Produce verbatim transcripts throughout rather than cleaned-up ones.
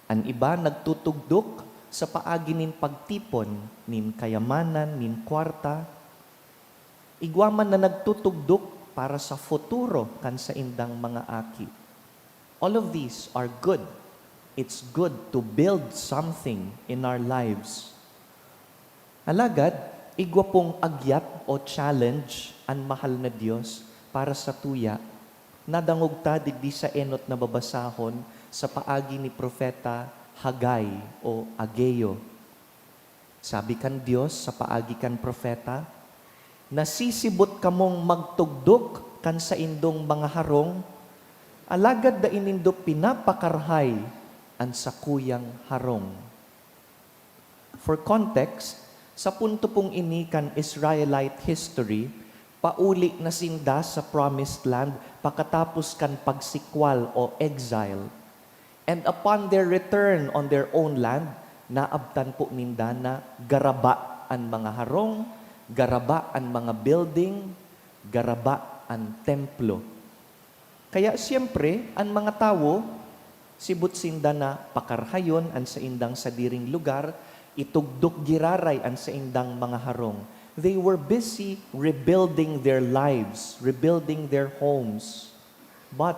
An iba nagtutugdok sa paagi nin pagtipon nin kayamanan, nin kwarta. Igwa man na nagtutugdok para sa futuro kan saindang mga aki. All of these are good. It's good to build something in our lives. Alagad, igwa pong agyat o challenge an mahal na Dios para sa tuya. Nadangog ta digdi sa enot na babasahon sa paagi ni Propeta Haggai o Ageo. Sabi kan Dios sa paagi kan propeta, "Nasisibot kamong magtugdok kan saindong mga harong, alagad dai nindo pinapakarhay an sakuyang harong." For context, sa punto pong ini kan Israelite history, pauli na sinda sa Promised Land pakatapos kan pagsikwal o exile. And upon their return on their own land, naabtan po ninda na garaba an mga harong, garaba an mga building, garaba an templo. Kaya siyempre, an mga tawo, sibot sinda na pakarhayon an saindang sadiring lugar, itugdok giraray an saindang mga harong. They were busy rebuilding their lives, rebuilding their homes. But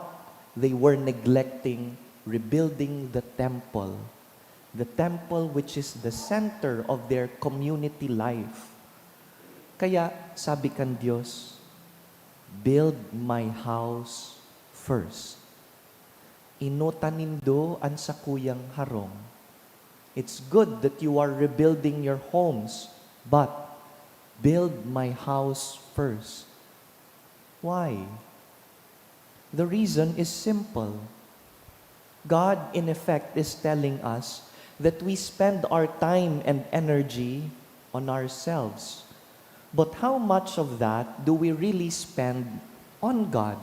they were neglecting rebuilding the temple, the temple which is the center of their community life. Kaya sabi kan Dios, "Build my house first." Inota nindo an sakuyang harong. It's good that you are rebuilding your homes, but build my house first. Why? The reason is simple. God, in effect, is telling us that we spend our time and energy on ourselves. But how much of that do we really spend on God?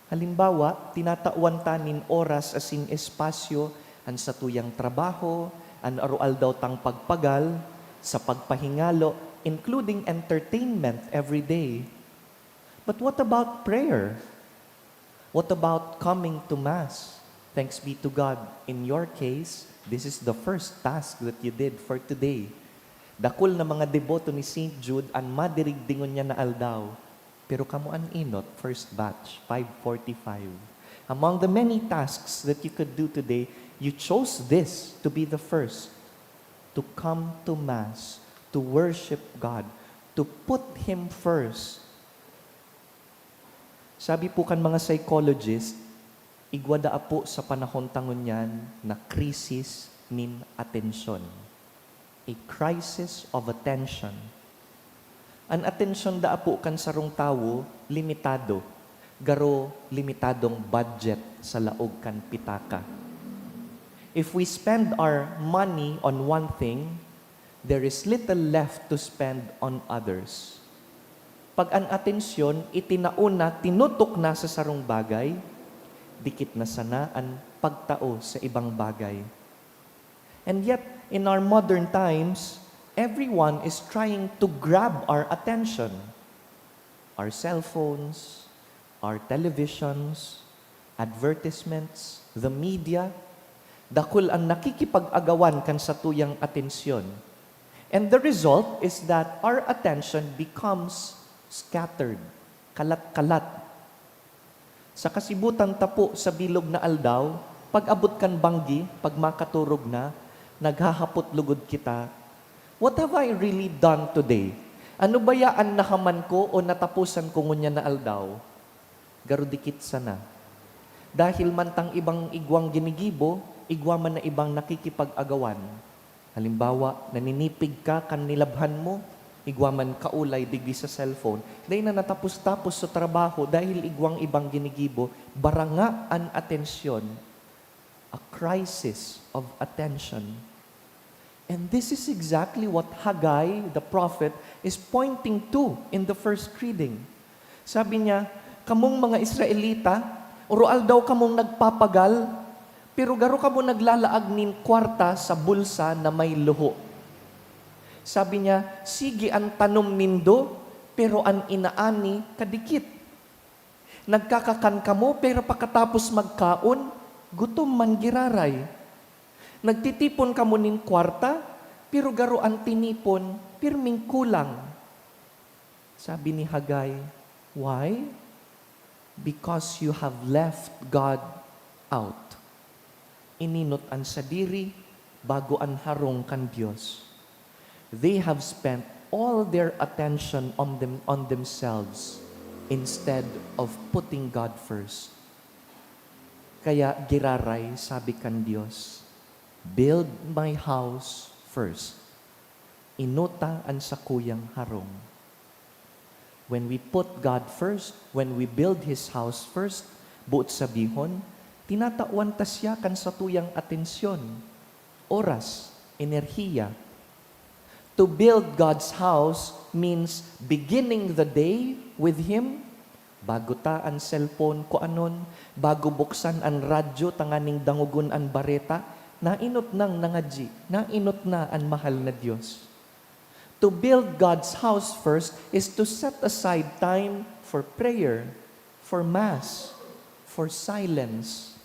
Halimbawa, tinatawan ta nin oras asin espasyo an satuyang trabaho, an aroaldaw tang pagpagal, sa pagpahingalo, including entertainment every day. But what about prayer? What about coming to Mass? Thanks be to God, in your case, this is the first task that you did for today. Dakul na mga deboto ni Saint Jude an madirigdi ngunyan na aldaw. Pero kamo an enot, first batch, five forty-five. Among the many tasks that you could do today, you chose this to be the first, to come to Mass, to worship God, to put Him first. Sabi po kan mga psychologist, igwa daa po sa panahon ta ngunyan na krisis nin atensyon. A crisis of attention. An atensyon daa po kan sarong tawo limitado, garo limitadong budget sa laog kan pitaka. If we spend our money on one thing, there is little left to spend on others. Pag an atensyon itinao na, tinutok na sa sarong bagay, dikit na sana an pagtao sa ibang bagay. And yet, in our modern times, everyone is trying to grab our attention. Our cellphones, our televisions, advertisements, the media, dakul an nakikipag-agawan kan satuyang atensyon. And the result is that our attention becomes scattered, kalat-kalat. Sa kasibutan ta po sa bilog na aldaw, pag-abot kan banggi, pag makaturog na, naghahapot lugod kita, "What have I really done today? Ano baya an nahaman ko o nataposan ko ngunyan na aldaw?" Garo dikit sana. Dahil man tang ibang igwang ginigibo, igwa man na ibang nakikipag-agawan. Halimbawa, naninipig ka kan nilabhan mo, igwa man kaulay digdi sa cellphone. Dai na natapos-tapos sa trabaho dahil igwang ibang ginigibo, baranga an atensyon. A crisis of attention. And this is exactly what Haggai the prophet is pointing to in the first reading. Sabi niya, "Kamong mga Israelita, uroaldaw kamong nagpapagal, pero garo kamo naglalaag nin kwarta sa bulsa na may luho." Sabi niya, "Sige an tanom nindo, pero an inaani kadikit. Nagkakakan kamo, pero pakatapos magkaon, gutom man giraray." Nagtitipon kamo nin kwarta, pero garo an tinipon, pirming kulang. Sabi ni Haggai, "Why? Because you have left God out." Ininot an sadiri bago an harong kan Dios. They have spent all their attention on them, on themselves instead of putting God first. Kaya giraray, sabi kan Dios, "Build my house first." Inota an sakuyang harong. When we put God first, when we build His house first, buot sabihon, tinatawan ta siya kan satuyang atensyon, oras, enerhiya. To build God's house means beginning the day with Him. Bago ta an cellphone kuanon, bago buksan an radyo tanganing dangogon an bareta, nainot nang nangadyi, nainot na an mahal na Dios. To build God's house first is to set aside time for prayer, for mass, for silence.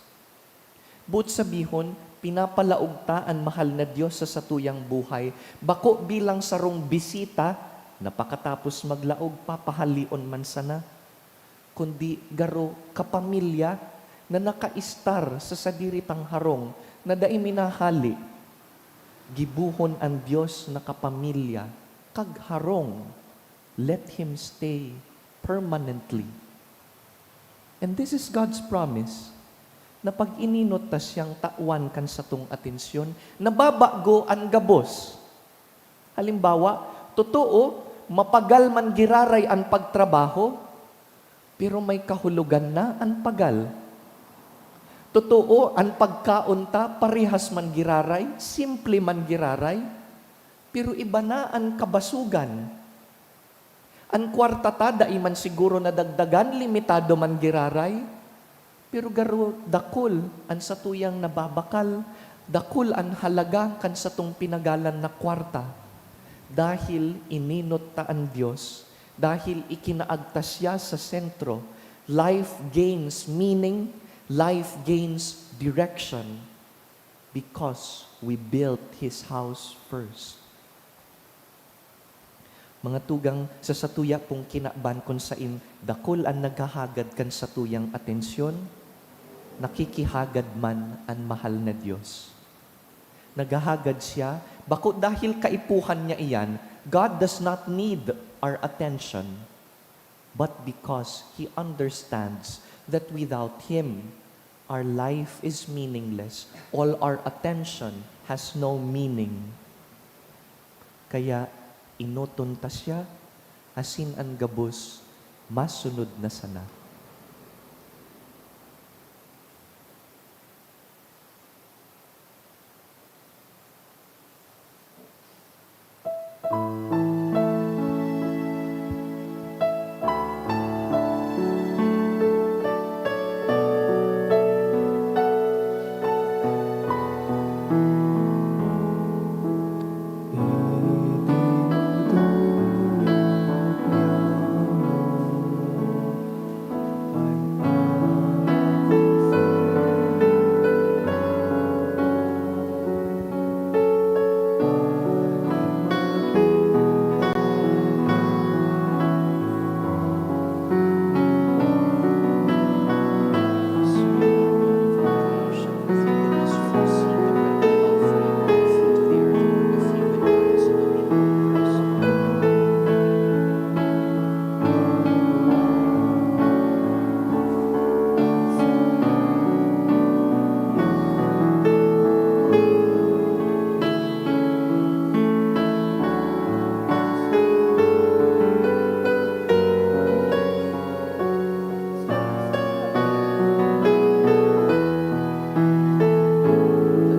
Buot sabihon, pinapalaog ta an mahal na Dios sa satuyang buhay, bako bilang sarong bisita na pakatapos maglaog, papahaleon man sana, kundi garo kapamilya na nakaistar sa sadiri tang harong na dai minahale. Gibohon an Dios na kapamilya kag harong. Let Him stay permanently. And this is God's promise, na pag ininot ta siyang tawan kan satong atensyon, nababago an gabos. Halimbawa, totoo, mapagal man giraray an pagtrabaho, pero may kahulogan na an pagal. Totoo, an pagkaon ta parehas man giraray, simple man giraray, pero iba na an kabasogan. An kwarta ta dai man siguro nadagdagan, limitado man giraray, pero garo dakul an satuyang nababakal, dakul an halaga kan satong pinagalan na kwarta. Dahil ininot ta an Dios, dahil ikinaag ta siya sa sentro, life gains meaning, life gains direction because we built His house first. Mga tugang, sa satuya pong kinaban, kun sain dakul an naghahagad kan satuyang atensyon, nakikihagad man an mahal na Dios. Naghahagad siya, bako dahil kaipuhan niya iyan, God does not need our attention, but because He understands that without Him, our life is meaningless, all our attention has no meaning. Kaya inoton ta siya, asin an gabos masunod na sana.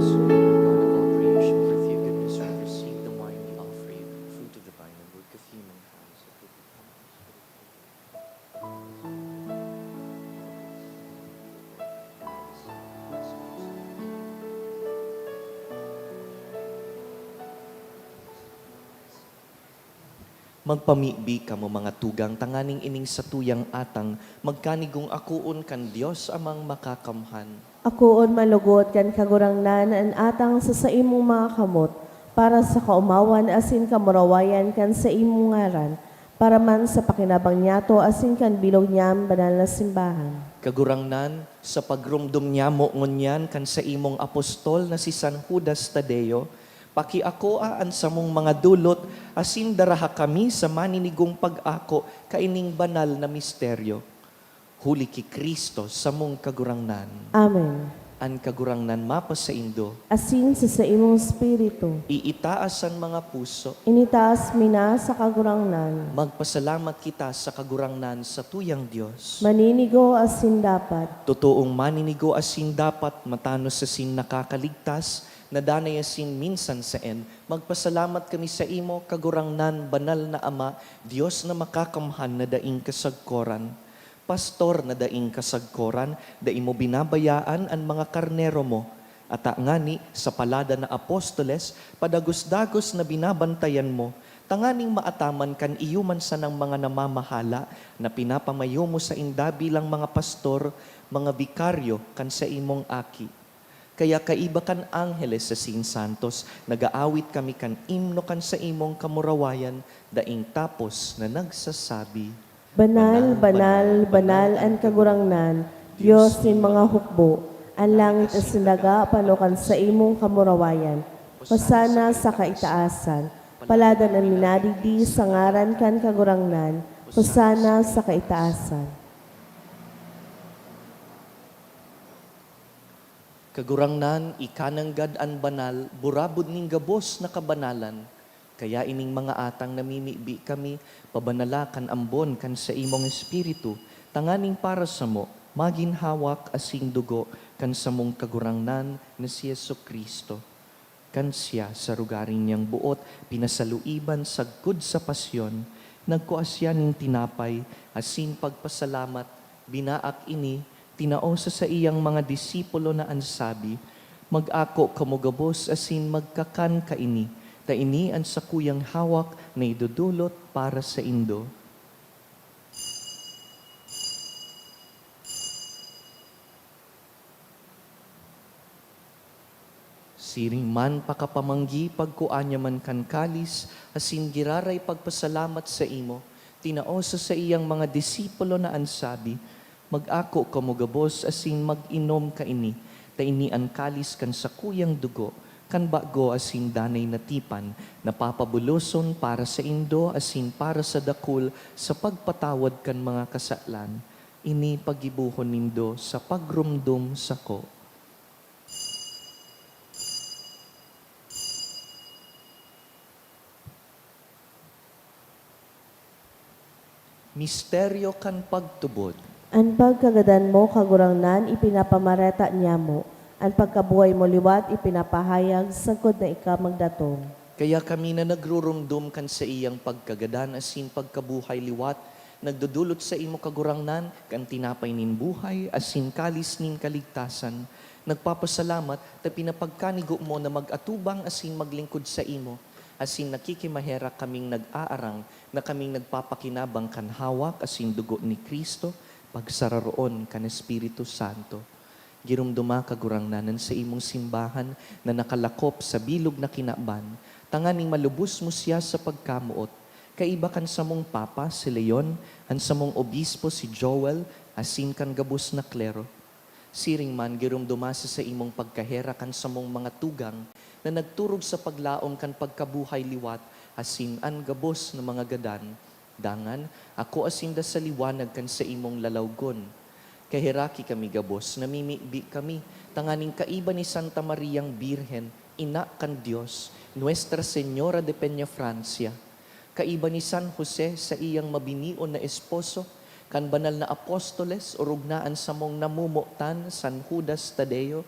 Blessed be the God of all creation, for through goodness we receive the wine we offer you, fruit of the vine and work of human hands. Magpamibi kamo, mga tugang, tanganing ining satuyang atang magkanigong akoon kan Dios Amang Makakamhan. Akoon malugod kan Kagurangnan an atang sa saimong mga kamot, para sa kaomawan asin kamurawayan kan saimong ngaran, para man sa pakinabang niyato asin kan bilog niyang banal na simbahan. Kagurangnan, sa pagromdom nyamo ngunyan kan saimong apostol na si San Judas Tadeo, pakiakoa an samong mga dolot asin daraha kami sa maninigong pag-ako kaining banal na misteryo. Huli ki Cristo, samong Kagurangnan. Amen. An Kagurangnan mapasaindo. Asin sa saimong espiritu. Iitaas an mga puso. Initaas mi na sa Kagurangnan. Magpasalamat kita sa Kagurangnan, sa tuyang Dios. Maninigo asin dapat. Totoong maninigo asin dapat, matanos asin nakakaligtas, na danay asin minsan saen. Magpasalamat kami saimo, Kagurangnan, banal na Ama, Dios na makakamhan na daing kasagkoran. Pastor na daing kasagkoran, dai mo binabayaan an mga karnero mo. Ata ngani, sa palada na apostoles, padagos-dagos na binabantayan mo, tanganing maataman kan iyo man sanang mga namamahala na pinapamayo mo sainda bilang mga pastor, mga bikaryo kan saimong Aki. Kaya kaiba kan angheles asin santos, nag-aawit kami kan imno kan saimong kamurawayan daing tapos na nagsasabi, Banal, banal, banal an Kagurangnan, Dios nin mga hukbo. An langit asin daga pano kan saimong kamurawayan. Hosana sa kaitaasan. Paladan an minadigdi sa ngaran kan Kagurangnan. Hosana sa kaitaasan. Kagurangnan, ika nanggad an banal, burabod nin gabos na kabanalan. Kaya ining mga atang namimibi kami, pabanala kan ambon kan saimong Espiritu, tanganing para samo, magin hawak asin dugo kan samong Kagurangnan na si Jesu-Cristo. Kan siya, sa rugaring niyang boot, pinasaluiban sagkod sa pasyon, nagkua siya nin tinapay, asin pagpasalamat, binaak ini, tinao sa saiyang mga disipulo na an sabi, "Mag-ako kamo gabos asin magkakan kaini, ta ini an sakuyang hawak na idodolot para saindo." Siring man pakapamanggi, pagkua niya man kan kalis, asin giraray pagpasalamat saimo, tinao sa saiyang mga disipulo na an sabi, "Mag-ako kamo gabos asin mag-inom kaini, ta ini an kalis kan sakuyang dugo, kan bago asin danay na tipan, na papabuloson para saindo asin para sa dakul sa pagpatawad kan mga kasalan. Ini paggibohon nindo sa pagromdom sako." Misteryo kan pagtubod. An pagkagadan mo, Kagurangnan, ipinapamareta niamo. An pagkabuhay mo liwat ipinapahayag sagkod na ika magdatong. Kaya kami na nagruromdom kan saiyang pagkagadan asin pagkabuhay liwat, nagdodolot saimo, Kagurangnan, kan tinapay nin buhay asin kalis nin kaligtasan. Nagpapasalamat ta pinapagkanigo mo na mag-atubang asin maglingkod saimo, asin nakikimaherak kaming nag-aarang na kaming nagpapakinabang kan hawak asin dugo ni Cristo, pagsararoon kan Espiritu Santo. Giromdoma, Kagurangnan, an saimong simbahan na nakalakop sa bilog na kinaban, tanganing malubos mo siya sa pagkamoot, kaiba kan samong Papa, si Leon, an samong Obispo, si Joel, asin kan gabos na klero. Siring man, giromdoma sa saimong pagkaherak an samong mga tugang na nagturog sa paglaom kan pagkabuhay liwat asin an gabos na mga gadan. Dangan, akoa sinda sa liwanag kan saimong lalawgon. Kaheraki kami gabos, namimibi kami, tanganing kaiba ni Santa Mariang Birhen, Ina kan Dios, Nuestra Señora de Peñafrancia, kaiba ni San Jose, saiyang mabinion na esposo, kan banal na apostoles, orog na an samong namomotan, San Judas Tadeo,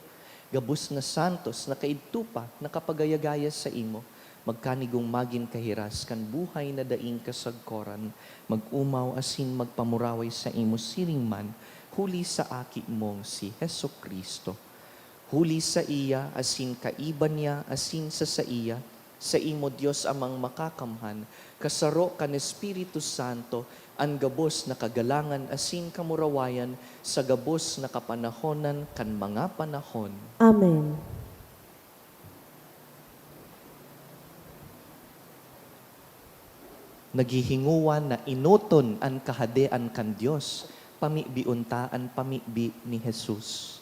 gabos na santos na kaidto pa nakapagayagaya saimo, magkanigong magin kahiras kan buhay na daing kasagkoran, mag-omaw asin magpamuraway saimo siring man, huli sa Aki mong si Jesu-Cristo. Huli saiya, asin kaiba niya, asin sa saiya, saimo, Dios Amang Makakamhan, kasaro kan Espiritu Santo, An gabos na kagalangan asin kamurawayan sa gabos na kapanahonan kan mga panahon. Amen. Naghihingowa na enoton an Kahadean kan Dios, pamibion ta an pamibi ni Jesus.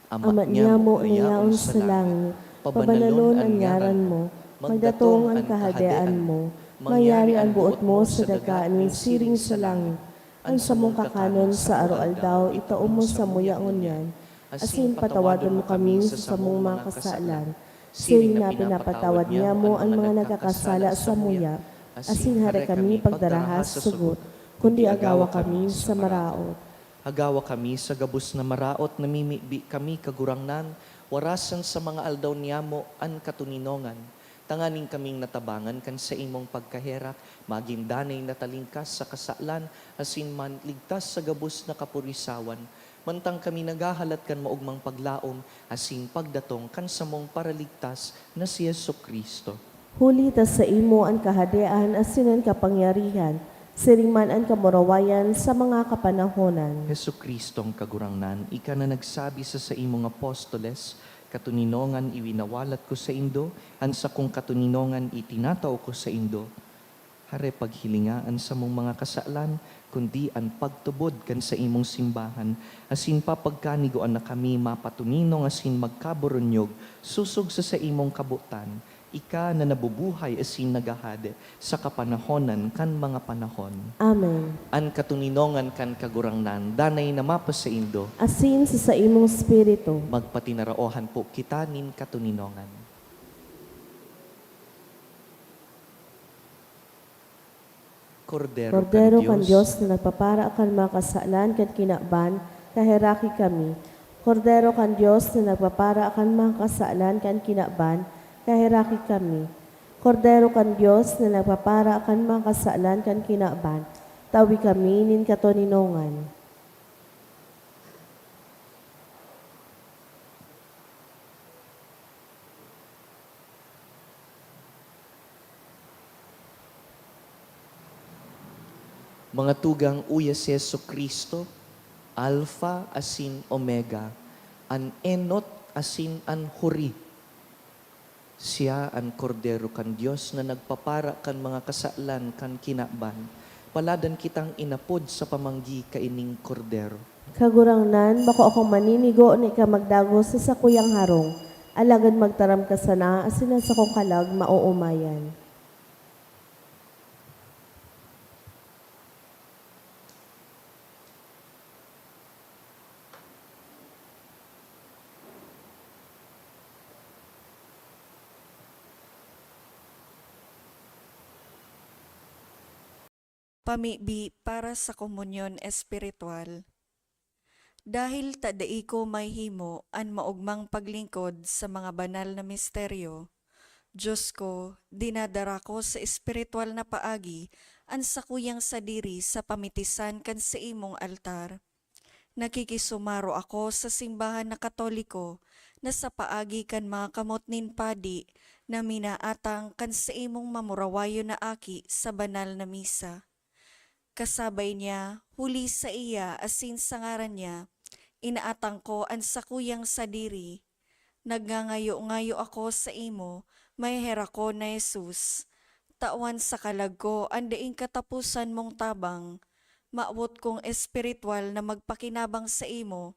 Ama niamo na yaon sa langit, pabanalon an ngaran mo, magdatong an Kahadean mo, mangyari an boot mo sa daga nin siring sa langit. An samong kakanon sa aroaldaw itao mo samuya ngunyan, asin patawadon mo kami sa samong mga kasalan, siring na pinapatawad niamo an mga nagkakasala samuya, asin hare kami pagdaraha sa sugot, kundi agawa kami sa maraot. Agawa kami sa gabos na maraot, namimibi kami, Kagurangnan, warasan sa mga aldaw niamo an katoninongan, tanganing kaming natabangan kan saimong pagkaherak, magin danay na talingkas sa kasalan, asin man ligtas sa gabos na kapurisawan, mantang kami naghahalat kan maogmang paglaom asin pagdatong kan samong Paraligtas na si Jesu-Cristo. Huli ta saimo an kahadean asin an kapangyarihan, siring man an kamurawayan sa mga kapanahonan. Jesu-Cristong Kagurangnan, ika na nagsabi sa saimong apostoles, "Katoninongan iwinawalat ko saindo, an sakong katoninongan itinatao ko saindo." Hare paghilinga an samong mga kasalan, kundi an pagtubod kan saimong simbahan, asin papagkanigoan na kami mapatoninong asin magkaburunyog sosog sa saimong kabotan. Ika na nabubuhay asin naghahade sa kapanahonan kan mga panahon. Amen. An katoninongan kan Kagurangnan danay na mapasaindo. Asin sa saimong espiritu. Magpatinaraohan po kita nin katoninongan. Kordero, Kordero kan Dios na nagpapara kan mga kasalan kan kinaban, kaheraki kami. Kordero kan Dios na nagpapara kan mga kasalan kan kinaban, kaheraki kami. Kordero kan Dios na nagpapara kan mga kasalan kan kinaban, tawi kami nin katoninongan. Mga tugang, uya si Jesu-Cristo, Alfa asin Omega, an enot asin an huri. Siya an Kordero kan Dios na nagpapara kan mga kasalan kan kinaban. Paladan kitang inapod sa pamanggi kaining Kordero. Kagurangnan, bako akong maninigo na ika magdagos sa sakuyang harong, alagad magtaram ka sana asin an sakong kalag maoomayan. Pamibi para sa komunyon espiritual. Dahil ta dai ko mahimo an maogmang paglingkod sa mga banal na misteryo, Dios ko, dinadara ko sa espiritual na paagi an sakuyang sadiri sa pamitisan kan saimong altar. Nakikisumaro ako sa simbahan na Katoliko na sa paagi kan mga kamot nin padi na minaatang kan saimong mamurawayon na aki sa banal na misa. Kasabay niya, huli saiya asin sa ngaran niya, inaatang ko an sakuyang sadiri. Nagngangayo-ngayo ako saimo, maheherakon na Jesus. Tawan sa kalag ko an daing kataposan mong tabang. Mawot kong espiritual na magpakinabang saimo,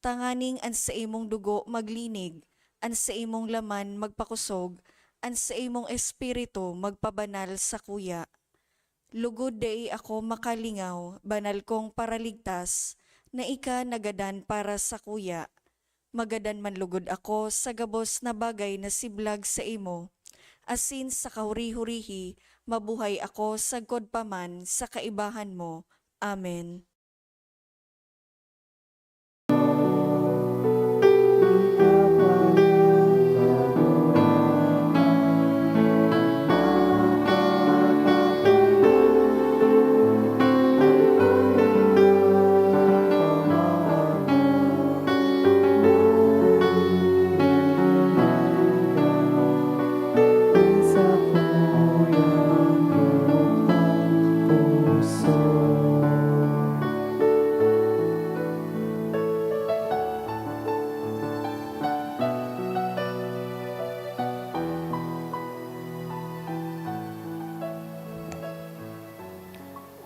tanganing an saimong dugo maglinig, an saimong laman magpakosog, an saimong espiritu magpabanal sakuya. Lugod dai ako makalingaw, banal kong Paraligtas, na ika nagadan para sakuya. Magadan man lugod ako sa gabos na bagay na siblag saimo, asin sa kahuri-hurihi mabuhay ako sagkod pa man sa kaibahan mo. Amen.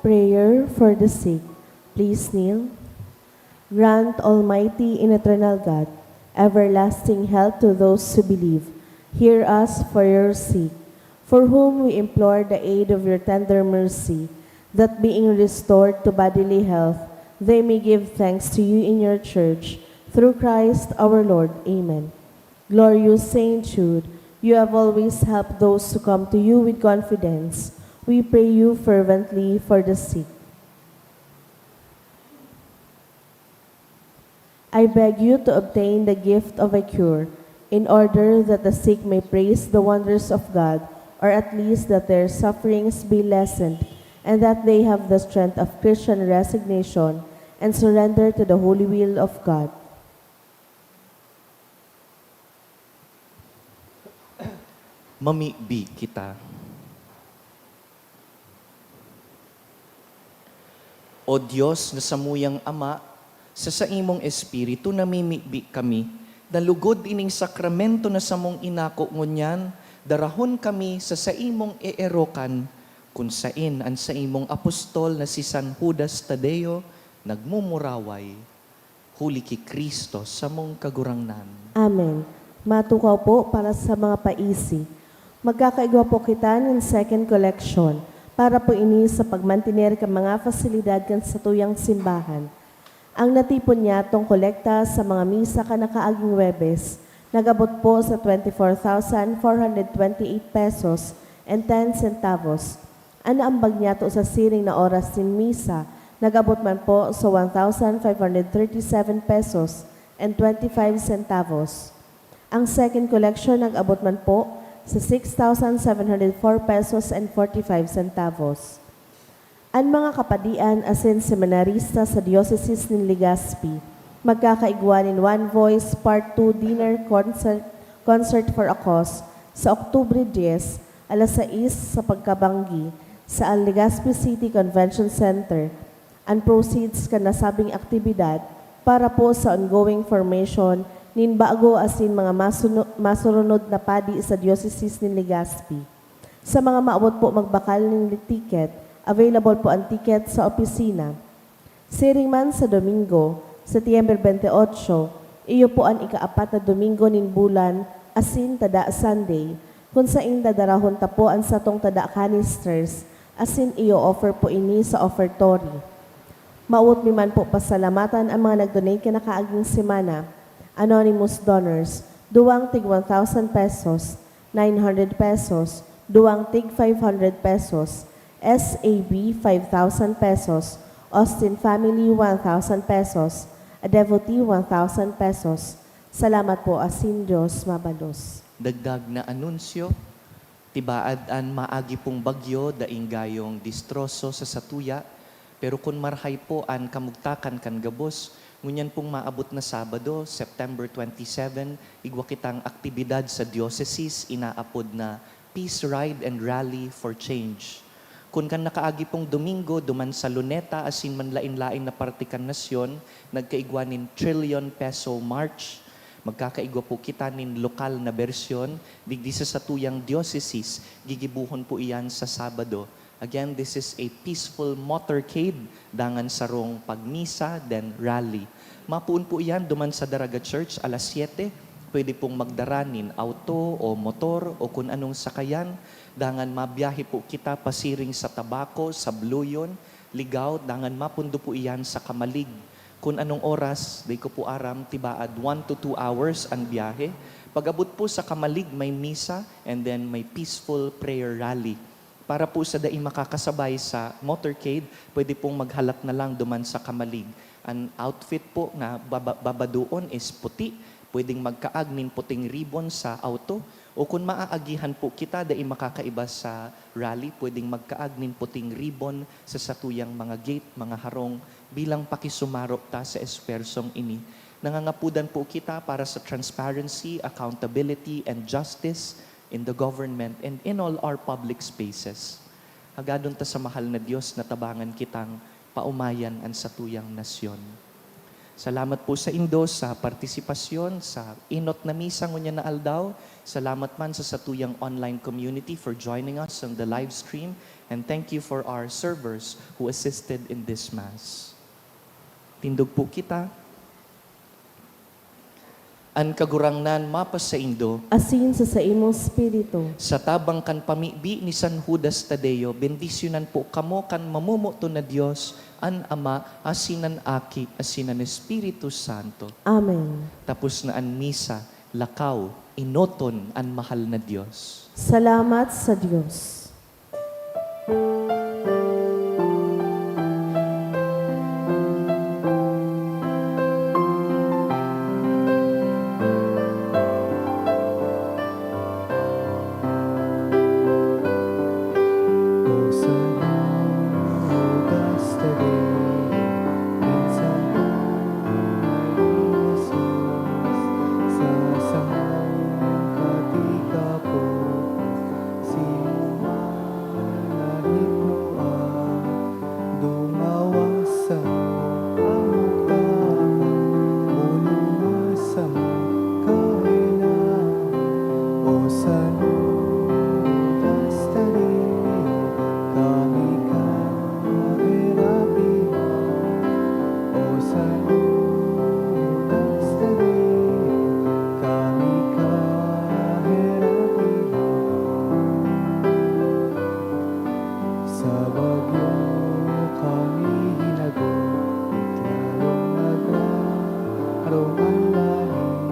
Prayer for the sick. Please kneel. Grant, Almighty and eternal God, everlasting health to those who believe. Hear us for your sake, for whom we implore the aid of your tender mercy, that being restored to bodily health, they may give thanks to you in your church, through Christ our Lord. Amen. Glorious Saint Jude, you have always helped those who come to you with confidence. We pray you fervently for the sick. I beg you to obtain the gift of a cure, in order that the sick may praise the wonders of God, or at least that their sufferings be lessened, and that they have the strength of Christian resignation and surrender to the holy will of God. Mamibi kita. O Dios na samuyang Ama, sa saimong Espiritu namimibi kami na lugod ining sakramento na samong inako ngunyan, darahon kami sa saimong eerokan, kun saen an saimong apostol na si San Judas Tadeo nagmumuraway. Huli ki Cristo, samong Kagurangnan. Amen. Matukaw po para sa mga paisi. Magkakaigwa po kita nin second collection para po ini sa pagmantener kan mga fasilidad kan satuyang simbahan. Ang natipon niyatong kolekta sa mga misa kan nakaaging Huwebes nag-abot po sa twenty-four thousand four hundred twenty-eight pesos and ten centavos. An naambag niyato sa siring na oras nin misa nag-abot man po sa one thousand five hundred thirty-seven pesos and twenty-five centavos. Ang second collection nag-abot man po sa six thousand seven hundred four pesos and forty-five centavos. An mga kapadian asin seminarista sa Diocese nin Legazpi magkakaigwa nin One Voice Part two Dinner Concert, Concert for a Cause sa Oktubre dyes, alas sais sa pagkabanggi, sa Legazpi City Convention Center. An proceeds kan nasabing aktibidad para po sa ongoing formation nin bago asin mga masuno-, masurunod na padi sa Diocese nin Legazpi. Sa mga maabot po magbakal nin ticket, available po an ticket sa opisina. Siring man sa Domingo, Setyembre twenty-eight, iyo po an ikaapat na Domingo nin bulan, asin tada Sunday, kun saen dadarahon ta po an satong tada canisters, asin iyo-offer po ini sa offertory. Maot mi man po pasalamatan an mga nag-donate kan nakaaging semana. Anonymous donors, duwang tig one thousand pesos, nine hundred pesos, duwang tig five hundred pesos, S A B five thousand pesos, Austin Family one thousand pesos, a devotee one thousand pesos. Salamat po, asin Dios mabalos. Dagdag na anunsyo, tibaad an maagi pong bagyo daing gayong distroso sa satuya, pero kun marahay po an kamugtakan kan gabos, ngunyan pong maabot na Sabado, September twenty-seven, igwa kitang aktibidad sa diocese inaapod na Peace Ride and Rally for Change. Kun kan nakaagi pong Domingo, duman sa Luneta asin manlaen-laen na parte kan nasyon, nagkaigwa nin Trillion Peso March. Magkakaigwa po kita nin lokal na bersyon digdi sa satuyang diocese. Gigibohon po iyan sa Sabado. Again, this is a peaceful motorcade, dangan sarong pagmisa, then rally. Mapoon po iyan duman sa Daraga Church, alas siyete. Pwede pong magdara nin auto o motor o kun anong sakayan. Dangan mabiyahe po kita pasiring sa Tabaco, Sabloyon, Ligao, dangan mapundo po iyan sa Camalig. Kun anong oras, di ko po aram, tibaad one to two hours an biyahe. Pag-abot po sa Camalig, may misa, and then may peaceful prayer rally. Para po sa dai makakasabay sa motorcade, pwede pong maghalat na lang duman sa Camalig. An outfit po na baba-, babadoon is puti. Pwedeng magkaag nin puting ribbon sa auto. O kun maaagihan po kita dai makakaiba sa rally, pwedeng magkaag nin puting ribbon sa satuyang mga gate, mga harong, bilang pakisumarok ta sa esfuersong ini. Nangangapudan po kita para sa transparency, accountability, and justice in the government and in all our public spaces. Hagadon ta sa mahal na Dios na tabangan kitang paomayan an satuyang nasyon. Salamat po saindo sa partisipasyon sa enot na misa ngunyan na aldaw. Salamat man sa satuyang online community for joining us on the live stream. And thank you for our servers who assisted in this Mass. Tindog po kita. An Kagurangnan mapasaindo. Asin sa saimong espiritu. Sa tabang kan pamibi ni San Judas Tadeo, bendisyonan po kamo kan mamomoton na Dios, an Ama, asin an Aki, asin an Espiritu Santo. Amen. Tapos na an misa, lakaw, enoton an mahal na Dios. Salamat sa Dios. Sa bagyo kami hinagot, lalong nagrarong an langit.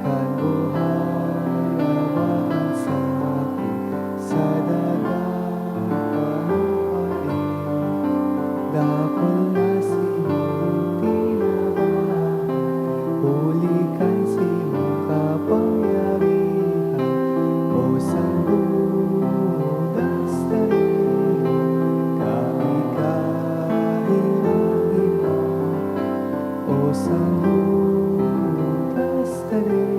Kan buhay, labanan sa sakit, sa dagang panukain. Dakul na simong tinaban, huli kan simong kapangyarihan. O San Judas Tadeo, kami kahirap-hirap. O San Judas Tadeo,